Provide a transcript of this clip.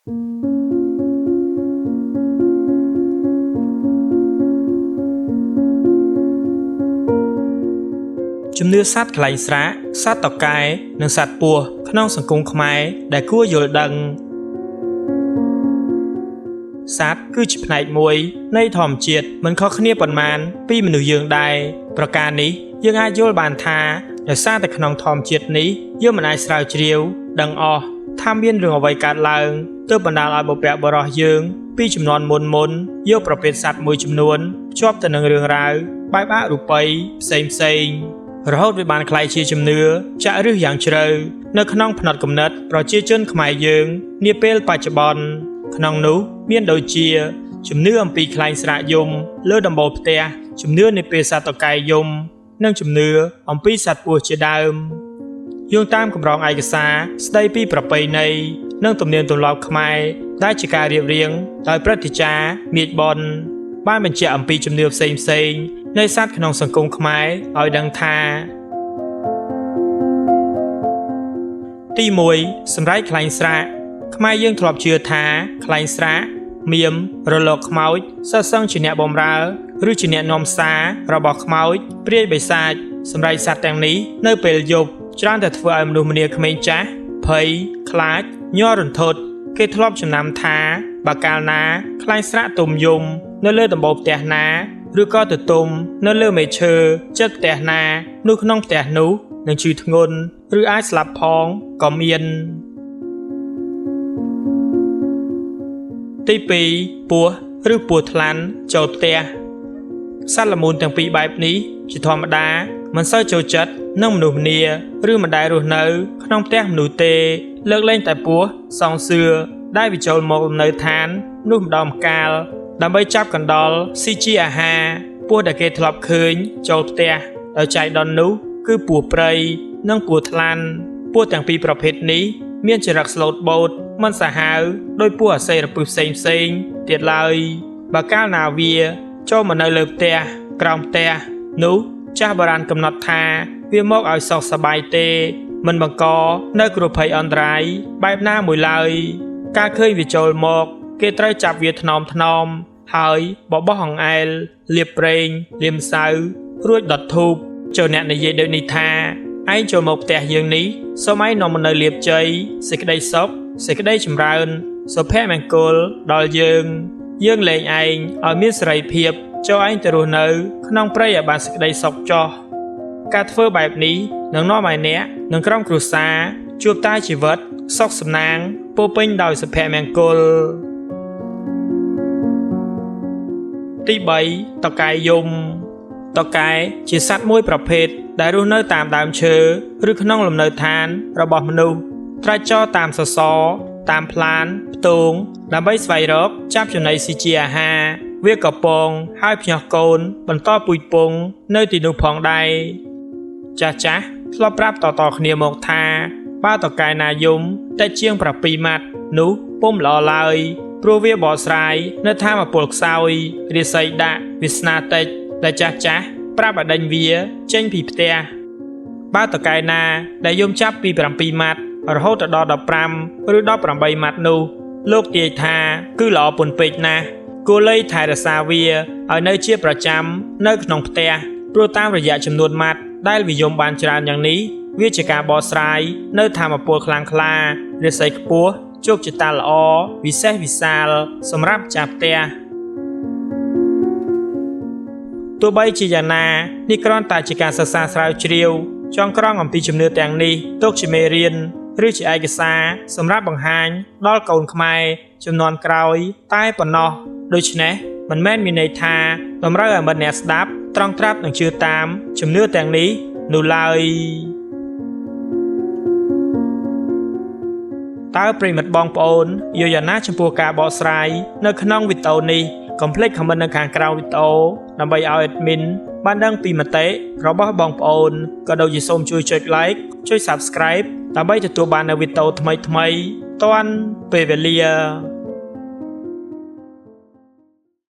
ជំនឿសត្វខ្លែងស្រាកសត្វតកែនិងសត្វពស់ក្នុងសង្គមខ្មែរដែលគួរយល់ដឹងសត្វគឺជាផ្នែកមួយនៃធម្មជាតិមិនខុសគ្នាប៉ុន្មានពីមនុស្សយើងដែរប្រការនេះយើងអាចយល់បានថាដោយសារតែក្នុងធម្មជាតិនេះយើងមិនអាចស្រាវជ្រាវដឹងអស់ថាមានរឿងអ្វីកើតឡើងទើបបណ្ដាលឲ្យបុព្វបុរសយើងពីជំនាន់មុនមុនយកប្រភេទសត្វមួយចំនួនភ្ជាប់ទៅនឹងរឿងរ៉ាវបែបអរូបីផ្សេងផ្សេងរហូតវាបានក្លាយជាជំនឿចាក់ឫសយ៉ាងជ្រៅនៅក្នុងផ្នត់គំនិតប្រជាជនខ្មែរយើងនាពេលបច្ចុប្បន្នក្នុងនោះមានដូចជាជំនឿអំពីខ្លែងស្រាកយំលើដំបូលផ្ទះជំនឿនៃពេលសត្វតកែយំនិងជំនឿអំពីសត្វពស់ជាដើមយោងតាមកម្រងឯកសារស្ដីពីប្រពៃណីនិងទំនៀមទម្លាប់ខ្មែរដែលជាការរៀបរៀងដោយព្រឹទ្ធាចារ្យមាជប៉ុនបានបញ្ជាក់អំពីជំនឿផ្សេងផ្សេងនៃសត្វក្នុងសង្គមខ្មែរឲ្យដឹងថាទី1សម្រែកខ្លែងស្រាកខ្មែរយើងធ្លាប់ជឿថាខ្លែងស្រាកមៀមរលកខ្មោចសិស្សសឹងជាអ្នកបម្រើឬជាអ្នកនាំសាររបស់ខ្មោចព្រាយបិសាចសម្រែកសត្វទាំងនេះនៅពេលយប់ច្រើនតែធ្វើឲ្យមនុស្សម្នាក្មេងចាស់ភ័យខ្លាចញ័ររន្ធត់គេធ្លាប់ចំណាំថាបើកាលណាខ្លែងស្រាកទុំយំនៅលើដំបូលផ្ទះណាឬក៏ទៅទុំនៅលើមែកឈើចិត្តផ្ទះណានោះក្នុងផ្ទះនោះនឹងឈឺធ្ងន់ឬអាចស្លាប់ផងក៏មានទី2ពស់ឬពស់ថ្លាន់ចូលផ្ទះសត្វល្មូនទាំងពីរបែបនេះជាធម្មតាមិនសូវចូលចិត្តនឹងមនុស្សម្នាឬមិនដែលរស់នៅក្នុងផ្ទះមនុស្សទេលើកលែងតែពស់សងសឿដែលវាចូលមកលំនៅឋាននោះម្ដងម្កាលដើម្បីចាប់កណ្ដុរស៊ីជាអាហារពស់ដែលគេធ្លាប់ឃើញចូលផ្ទះដោយចៃដន្យនោះគឺពស់ព្រៃនិងពស់ថ្លាន់ពស់ទាំងពីរប្រភេទនេះមានចរិតស្លូតបូតមិនសាហាវដោយពស់អាសីរពឹសផ្សេងផ្សេងទៀតឡើយបើកាលណាវាចូលមកនៅលើផ្ទះក្រោមផ្ទះនោះចាស់បុរាណកំណត់ថាវាមកឲ្យសុខសប្បាយទេមិនបង្កនៅគ្រោះភ័យអន្តរាយបែបណាមួយឡើយការឃើញវាចូលមកគេត្រូវចាប់វាថ្នមថ្នមហើយបបោះអង្អែលលាបប្រេងលាមសៅរួចដុតធូបចូលអ្នកនិយាយដូចនេះថាឯងចូលមកផ្ទះយើងនេះសូមឯងនាំមកនៅលាភជ័យសេចក្តីសុខសេចក្តីចម្រើនសុភមង្គលដល់យើងយើងលែងឯងឲ្យមានសេរីភាពចូលឯងទៅរស់នៅក្នុងព្រៃឲ្យបានសេចក្តីសុខចោះការធ្វើបែបនេះនឹងនាំឲ្យអ្នកនិងក្រុមគ្រួសារជួបតែជីវិតសុខសំណាងពោពេញដោយសុភមង្គលទី3តកែយំតកែជាសត្វមួយប្រភេទដែលរស់នៅតាមដើមឈើឬក្នុងលំនៅឋានរបស់មនុស្សត្រាច់ចរតាមសសរតាមផ្លានផ្ទងដើម្បីស្វែងរកចាប់ចំណីស៊ីជាអាហារវាក៏ពងហើយភ្ញាស់កូនបន្តពូជពងនៅទីនោះផងដែរចាស់ចាស់ធ្លាប់ប្រាប់តៗគ្នាមកថាបើតកែណាយំតែជាង7ម៉ាត់នោះពុំល្អឡើយព្រោះវាបកស្រាយនៅធម៌ពលខ្សោយរាសីដាក់វាសនាតិចដែលចាស់ចាស់ប្រាប់ឲ្យដេញវាចេញពីផ្ទះបើតកែណាដែលយំចាប់ពី7ម៉ាត់រហូតដល់15ឬ18ម៉ាត់នោះលោកទាយថាគឺល្អពន់ពេកណាស់គួរលៃថែរក្សាវាឲ្យនៅជាប្រចាំនៅក្នុងផ្ទះព្រោះតាមរយៈចំនួនម៉ាត់ដែលវាយំបានច្រើនយ៉ាងនេះវាជាការបកស្រាយនៅធម៌ពលខ្លាំងក្លារាសីខ្ពស់ជោគជតាល្អវិសេសវិសាលសម្រាប់ចាស់ផ្ទះទោះបីជាយ៉ាងណានេះគ្រាន់តែជាការសិក្សាស្រាវជ្រាវចងក្រងអំពីជំនឿទាំងនេះទុកជាមេរៀនឬជាឯកសារសម្រាប់បង្ហាញដល់កូនខ្មែរជំនាន់ក្រោយតែប៉ុណ្ណោះដូច្នេះមិនមែនមានន័យថាតម្រូវឲ្យមិត្តអ្នកស្ដាប់ត្រង់ត្រាប់នឹងជឿតាមជំនឿទាំងនេះនោះឡើយតើប្រិយមិត្តបងប្អូនយល់យ៉ាងណាចំពោះការបកស្រាយនៅក្នុងវីដេអូនេះកុំភ្លេច comment នៅខាងក្រោមវីដេអូដើម្បីឲ្យ admin បានដឹងពីមតិរបស់បងប្អូនក៏ដូចជាសូមជួយចុច like ចុច Subscribe ដើម្បីទទួលបាននូវវីដេអូថ្មីៗទាន់ពេលវេលា។